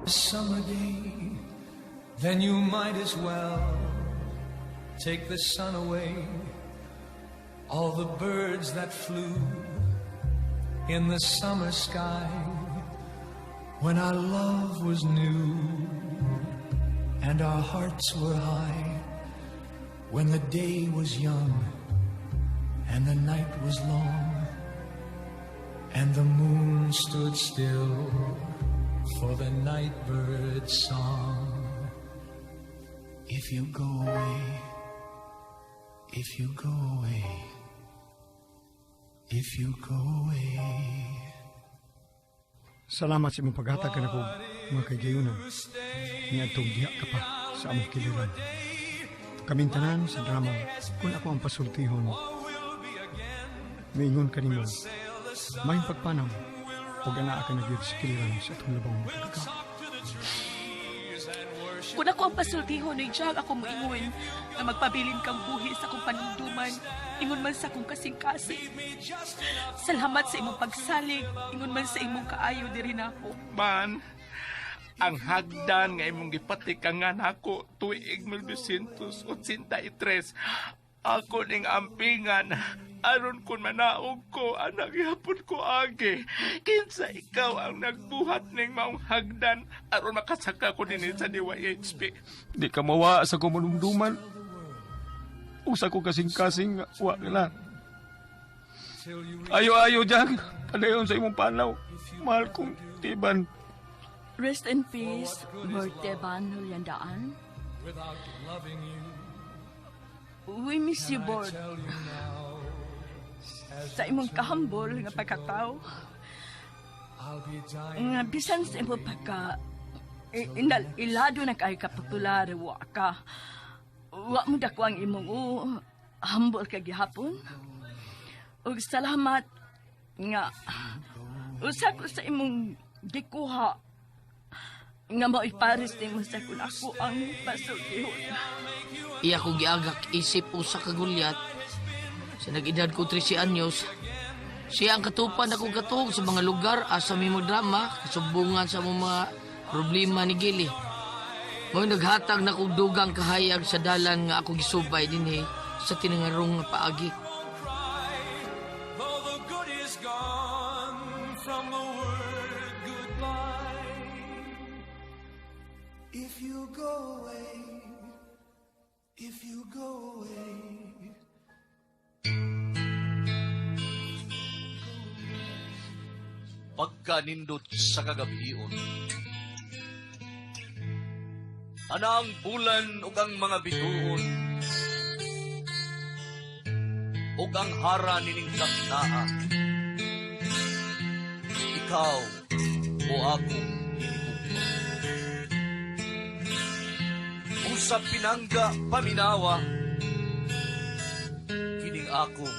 Summer day, then you might as well take the sun away. All the birds that flew in the summer sky when our love was new and our hearts were high, when the day was young and the night was long and the moon stood still for the night bird's song. If you go away, if you go away, if you go away. Salamat sa imong paghatag kanako mga kahigayunan niadtong diha ka pa sa among kiliran. Kaming tanan sa drama Kung Ako ang Pasultihon, miingon kanimo, maayong pagpanaw ug anaa ka na gyud sa kiliran sa atong labong makagagahom. Kung ako ang pasultihon ay Jack, ako moingon nga magpabilin kang buhi sa akong panumduman, ingon man sa akong kasing-kasing. Salamat sa imong pagsalig, ingon man sa imong kaayo diri nako. Man, ang hagdan nga imong gipatikangan ako tuig 1983, ako ning ampingan aron kun manaog ko, ana gihapon ko agi. Kinsa ikaw ang nagbuhat ning maong hagdan aron makasaka ko dinhi sa DYHP? Di ka mawa sa akong manumduman. Usa ko kasing-kasing nga wa ka na. Ayo-ayo, Jack. Padayon sa imong panaw. Mahal kong Tiban. Rest in peace, Bert Teban Hulyandaan. Without loving you, We miss you, Bert. Tell you now, Sa imong kahambol nga pagkatao, I'll be dying. nga bisan sa imong pagka ilado na kay kapopular, wa ka. Wa mo dako ang imong humble ka gihapon. Ug salamat nga usa ko sa imong gikuha nga maipares nimo sa Kung Ako ang Pasultihon. Iya ko giagak isip usa ka gulyat sa nag-edad ko 13 anyos. Siya ang katupan akong katuog sa mga lugar asa mi drama kasubungan sa mga problema ni Gili. Mao naghatag na kog dugang kahayag sa dalan nga ako gisubay dinhi sa tinangarong nga paagi. Though the good is gone from the word goodbye. If you go away, if you go away. Pagkanindot sa kagabhion, tanang bulan ug ang mga bituon ug ang hara nining taknaa, ikaw o akong hinigugma. Usab pinangga paminawa kining akong